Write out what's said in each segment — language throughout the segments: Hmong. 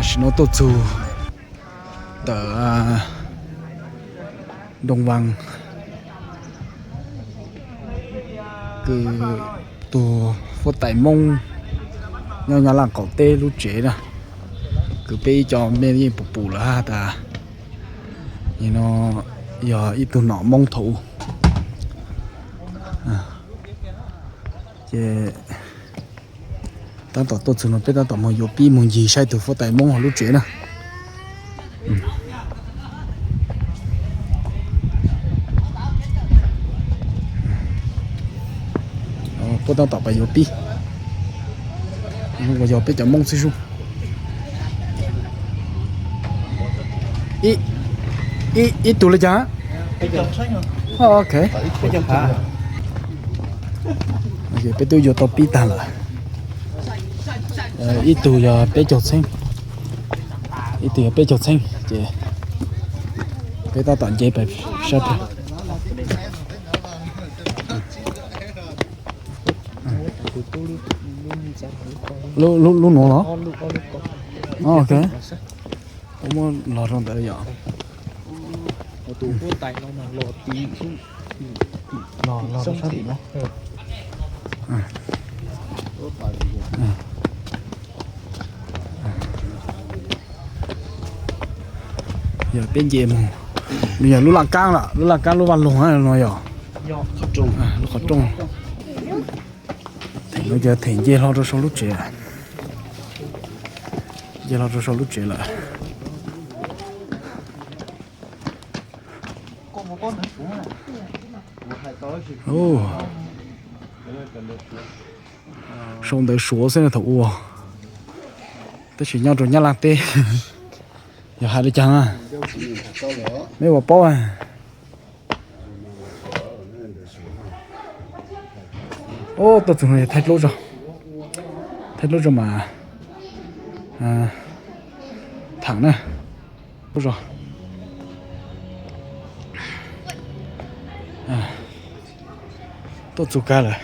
Tam sim no tuaj txug ntawm Doo Vas, kws tug huab tais Moob nyob Nyab Laj qaum teb lub tsev na, kws peb ib co mej yeej pum pum lawm has tas, no yog ib tug nom Moob thaum ub. Ces tab tom tuaj txug no peb tab tom moog yuav pib moog ncig saib tug huab tais Moob hauv lub tsev na. Puab tab tom pais yuav pib, yog peb cov Moob xwb sub. Ib tug le caag? Ok, peb tub yuav tau pib tag lawm. Ib tug yog peb caug txheeb, ib tug yog peb caug txheeb ces peb tab tom nce pais sab pem. Lub nuav los? Ok, puab muab los rau ntawd yom. Yog peb nce moog, nwg yog lub laj kaab lawm, lub laj kaab lub vaj loog no yog lub qhov rooj. Them no ces them nce hlo rau sau lub tsev, nce hlo rau sau lub tsev lawm. Sau ntawv Suav xwb na thaum ub, tab sis nyob rau Nyab Laj teb, yog has le caag na, meb puas paub. Tuaj txug no yog thaij dlub zog, thaij dlub zog mas thaam na. Zog tuaj txug kag lawm,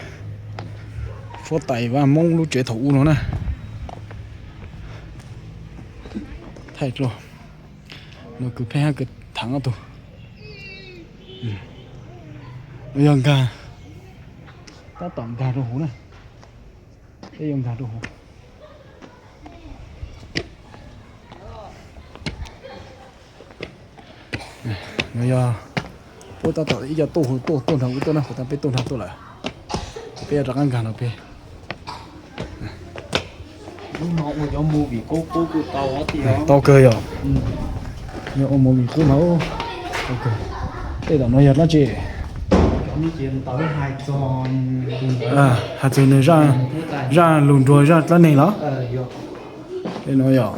huab tais Vaj Moob lub tsev thaum ub no na. Thaij dlub, no kws pheej hab kws thaam ob tug, yog nkag, tab tom nkag rau huv na, peb yuav nkag rau huv. No yog puab tab tom ib co tuaj huv tuaj tuaj nrag ub tuaj na, kuv tab peb tuaj nrag tuaj lawm, peb yuav rov qab nkag no peb. Tau kawg yog, yog ua movie qub mas tau kawg. Tej tom no yog dlaab tsi? Has txug nwg zaaj lug nruag zaaj dlaab neeg los? Tej no yog,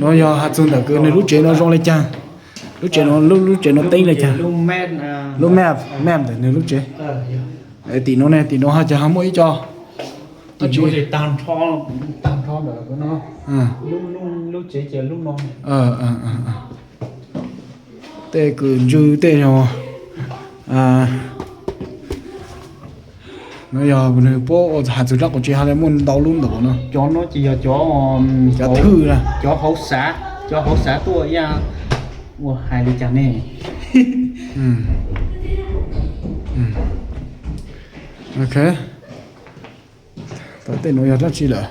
no yog has txug ntawm kws nwg lub tsev no zoo le caag, lub tsev no, lub tsev no teeb le caag, lub map, map ntawm nwg lub tsev. Tim no ne, tim no ho cas ho muaj ib co, tag nrho, tag nrho ntawm no, lub tsev ces lub no. Tej kws ntsw tej no, no yog nwg puab has txug rab qau tsev ho le muaj ntau lub ntawm no. Cov no ces yog cov, cov thwj, cov hauv xav, cov hauv xav tuaj ib yam, ua hais li cas ne? Ok, tej nuav yog dlaab tsi lawm?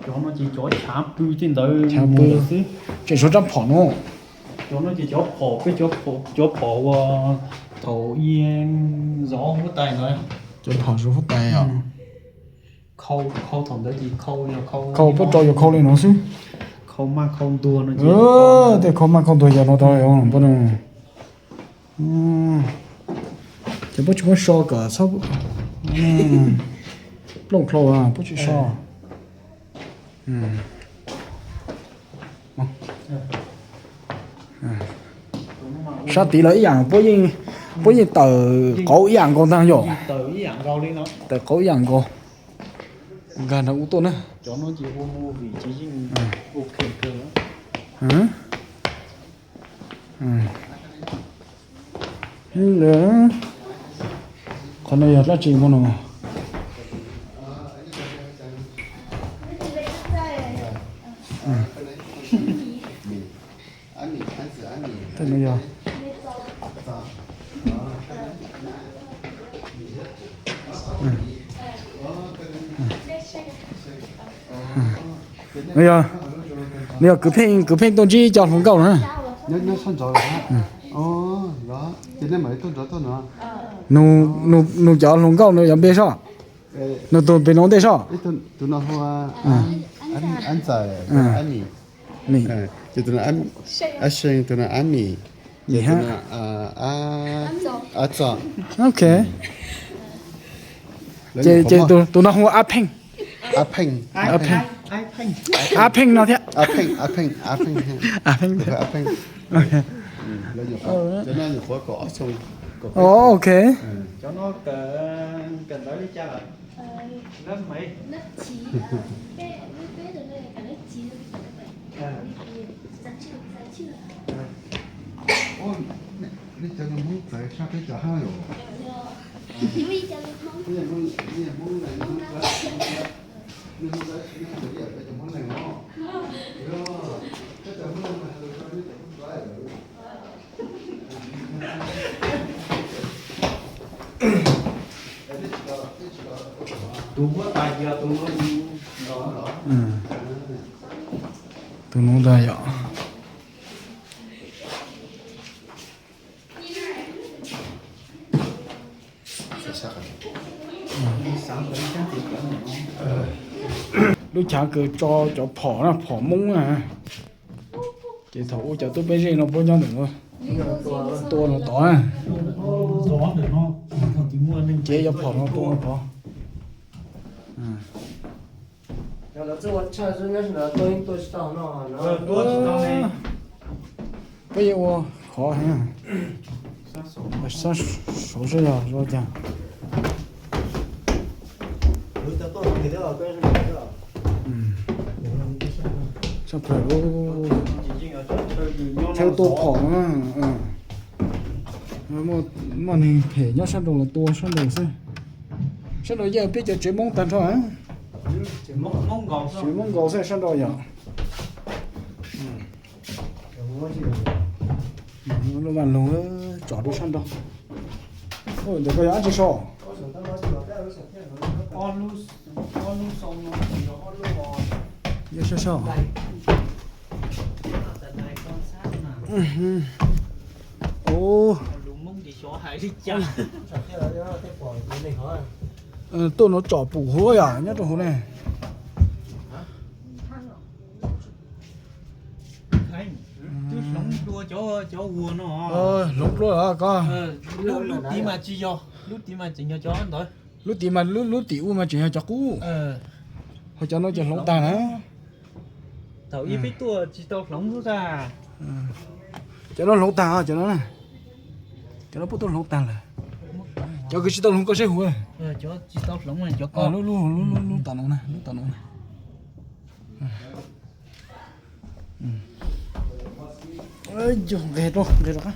Cov no ces cov chav pw tej ntawd, chav pw xwb. Tseem tshuav rab phom no. Cov no ces cov phom, peb cov phom uas thaum ub zov huab tais ntawd. Cov phom zov huab tais os. Khau, khau thaum ntawd ces khau, khau puab rau yog khau li no xwb. Khau maj khau ntuag no. Tej khau maj khau ntuag yog no tau puab no. Ces puab tsis muab so kom txhob plooj dlhau, puab tsis so. Sab tid los ib yam, puab yeej tawm qauv ib yam nkaus ntag yom. Tawm qauv ib yam nkaus. Nkag nrag ub tuaj na. Qhov no yog dlaab tsi muaj no? Tej no yog, no yog, no yog kwv pheej, kwv pheej tuaj ntsib cov hluas nkauj na. Nug, nug cov hluas nkauj nws cov npe soj. Nug tus pem no ntej soj. Ab Seej, tus no Ab Mim, Ab Txos. Ok. Ces, ces tus no hu Ab Pheej. Ab Pheej no thiab. Ab Pheej. Ok. Tus huab tais yog tus no. Tus no ntag yom. Lub chav kws tso cov phom na, phom Hmoob na. Ces thaum ub cov tub peb zej no puab nyob ntawm no, tua los tod na. Ces cov phom no tua los tod. Peb yuav ua qhov heev, sab saud seb yog zoo cas. Sab plaws, chaw tua phom na. Muaj neeg phem nyob sab nraud los tua sab nraud xwb. Sab nraud yeej peb cov tsev Hmoob tag nrho. Tsev Hmoob nkaus xwb sab nraud yom. Lub vaj loog tsom rau sab nraud. Ntawm koj yog dab tsi so? Yog so so. Tuaj no tsom pum huv yom, nyob rau huv ne. Twb hloov dua cov, cov vuag no. Hloov dua los koj. Lub, lub tid mas tsis yog, lub tid mas tseem yog cov ntawd. Lub tid mas lub, lub tim ub mas tseem yog cov qub. Ho cov no ces hloov tag na. Thaum ib peb tuaj tsis tau hloov xwb tag. Cov no hloov tag, cov no, cov no puab tuaj hloov tag lawm. Cov kws tsis tau hloov koj saib huv. Cov tsis tau hloov cov ko. Lub, lub, lub, lub tom no na, lub tom no na. Nqis rau, nqis rau qab.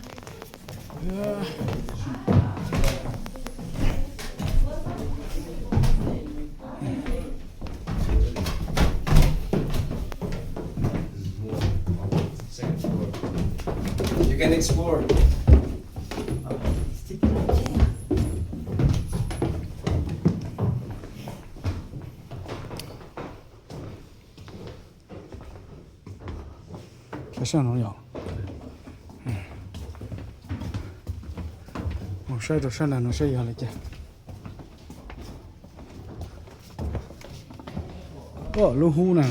You can explore. Saib sab no yom. Mus saib rau sab nrag no saib yog li cas. Lub hub na.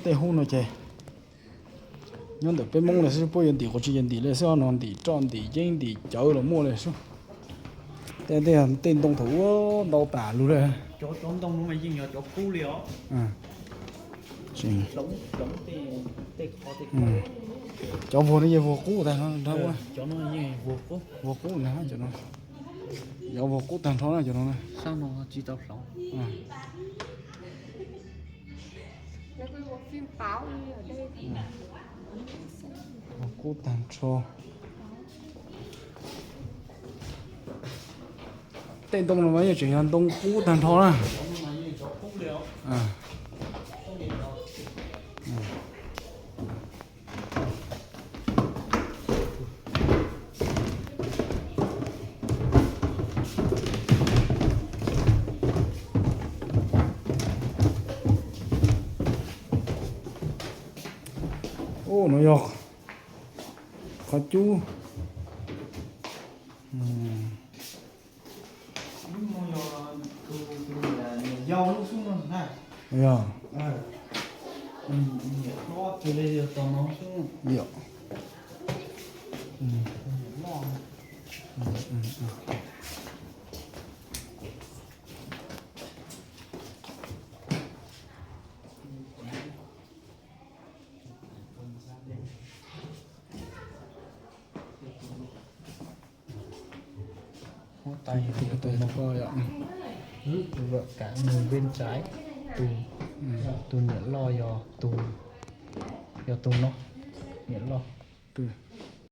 Tej hub no ces nyob ntawm peb Hmoob li xwb, puab yuav ntim qhov tsis yuav ntim li xwb no, ntim roj ntim yeeb ntim cawv los muaj li xwb. Tej, tej, tej ntoo thaum ub ntau tas lug li. Cov, cov ntoo no mas yeej yog cov qub li os. Cov vuag no yeej vuag qub tag nrho. Vuag qub na cov no. Cov vuag qub tag nrho na cov no na. Sab no tsis tau hloov. Vuag qub tag nrho. Tej ntoo no mas yeej tseem yog ntoo qub tag nrho na. Ub, no yog qhov cub. Yog. Huab tais tus no, tus vợt cản người bên trái, tus, tus niam loj yog tus, yog tus no, niam loj. Tus,